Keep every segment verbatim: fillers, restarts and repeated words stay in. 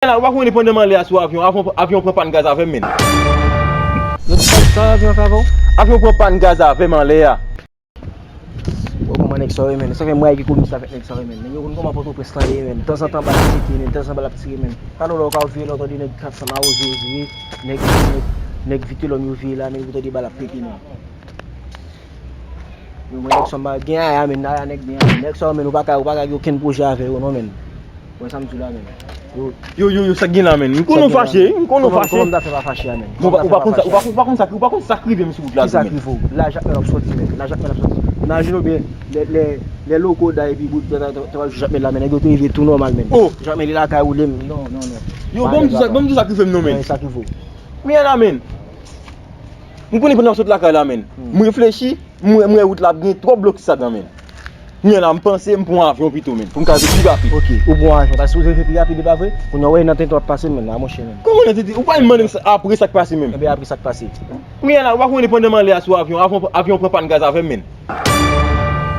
Kounye a la, ou pa konnen pandan m anlè a sou avyon, avyon, avyon pran pàn gaz avè m, menn. Yo di sa, sa avyon fè avè w? Avyon pran pàn gaz avè m anlè a. Bon, kòman nèg sa yo ye, menn? Sa fè mwen ki komise avèk nèg sa yo ye, menn. Nèg yo konn kòman Pòtoprens lan ye, menn. Tanzantan bal ap tire, menn. Tanzantan bal ap tire, menn. Talè w ka vire lòt de nèg kat san mawo vire, vire. Nèg, nèg, nèg Vitelòm yo vire la, menn, yo tande bal ap pete, menn. Yo, mwen, nèg sa yo gen aya, menn. Aya nèg gen aya. Nèg sa yo, menn, ou pa ka, ou pa ka gen okenn pwojè avè yo, non, menn. Wè sa m di w la, menn. Yo, yo, yo, yo, sa k gen la, menn? M konnen w fache, m konnen w fache. Kòman m ta fè pa fache a, menn? Ou pa, ou pa konn sa, ou pa konn, ou pa konn sa, ou pa konn sa k rive m sou wout la tou, menn. Kisa k rive w? La Jakmèl ap sòti, menn. La Jakmèl ap sòti. Imajine w byen, lè, lè, lè Lokoda epi bout, ta, ta, ta, ta, Jakmèl la, menn. Nèg yo te rive tou nòmal, menn. Oh! Jakmèl li lakay ou, lè m, non, non, non. Yo, ban m di sa, ban m di sa k rive m, non, menn. Sa k rive w? Kounye a la, menn. M konnen pandan m sot lakay la, menn. M reflechi, m wè, m wè wout la ap gen twòp blokis ladan, menn. Kounye a la, m panse m pran yon avyon pito, menn, pou m ka rive pi rapid. Ok, ou pran yon avyon, paske ou te vle pi rapid, e pa vre? Kounye a, w wè nan tenten w ap pase, menn, la, monchè, menn. Kòman nan tenten? Ou pa menm mande m sa, apre sa k pase, menm? Ebyen, apre sa k pase. Kounye a la, ou pa konnen pandan m anlè a sou avyon, avyon, avyon pran pàn gaz avè m, menn.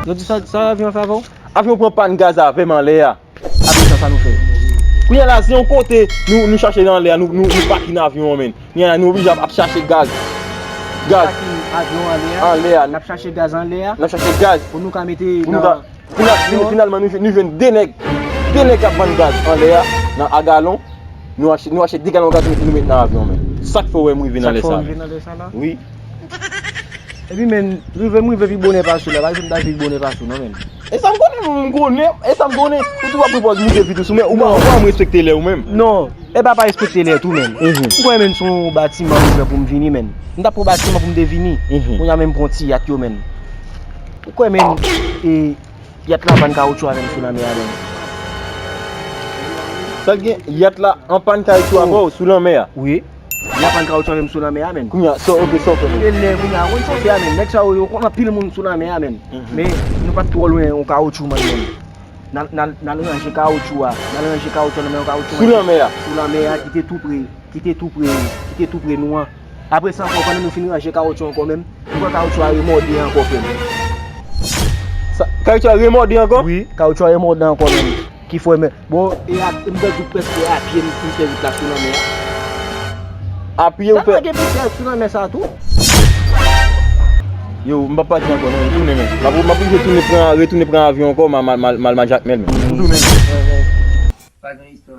Yo di sa, sa avyon fè avè w? Avyon pran pàn gaz avè m anlè a. Apre sa, sa nou fè? Kounye a la, se yon kote nou, nou chache nan anlè a, nou, nou, nou pake nan avyon an, menn. Kounye a la, nou oblije ap, ap chache gaz. Gaz. Pake avyon anlè a. Anlè a. N ap chache gaz anlè a. N ap chache gaz. Pou nou ka mete nan, pou nou ka, final-, finalman, nou, nou jwenn de nèg. De nèg k ap vann gaz anlè a, nan a galon. Nou achte, nou achte de galon gaz, nou, nou met nan avyon, menn. Sa k fè w wè m rive nan lè sa, menn. Sa k fè w rive nan lè sa la? Wi. Epi, menn, rive m rive pi bonè pase w la, pa di m ta viv bonè pase w non, menn. E sa m konnen, m konnen, e sa m konnen, ou tou ap reponn moun te vit ou sou, men ou pa, ou pa respekte lè ou menm. Non, e pa pa respekte lè tou, menn. Mhm. Ou kwè, menn, se yon batiman m pran pou m vini, menn. M t ap pran batiman pou m te vini. Mhm. Kounye a menm pran ti yat yo, menn. Ou kwè, menn, e, yat la pann kawotchou avè m sou lanmè a, menn. Sa k gen, yat la an pann kawotchou avè w sou lanmè a? Wi. Li ap pann kawotchou avè m sou lanmè a, menn. Kounye a, so, ok, so, ok. E lè kounye a, ou konn sa w fè a, menn. Nèg sa yo, yo konn anpil moun sou lanmè a, menn. Mhm. Men, nou pa t twò lwen yon kawotchou, man, menn. N al, n al, n al ranje kawotchou a. N al ranje kawotchou a nan men yon kawotchou. Sou lanmè a? Sou lanmè a, ki te tou pre, ki te tou pre, ki te tou pre nou an. Apre sa ankò, pandan nou fin ranje kawotchou ankò menm, nou wè kawotchou a remòde ankò, frè m. Sa, kawotchou a remòde ankò? Wi, kawotchou a remòde ankò menm. Ki fè men, bon, e a, m pèdi prèske a pye m, m fè wout la sou lanmè a. A pye ou fè? Tèlman gen pye sou lanmè sa tou. Yo, m p ap pati ankò non, m tounen men. M ap, m ap oblije tounen pran, retounen pran avyon ankò, m a, m a, m a, m a al Jakmèl men. M tounen men. Pa gen istwa.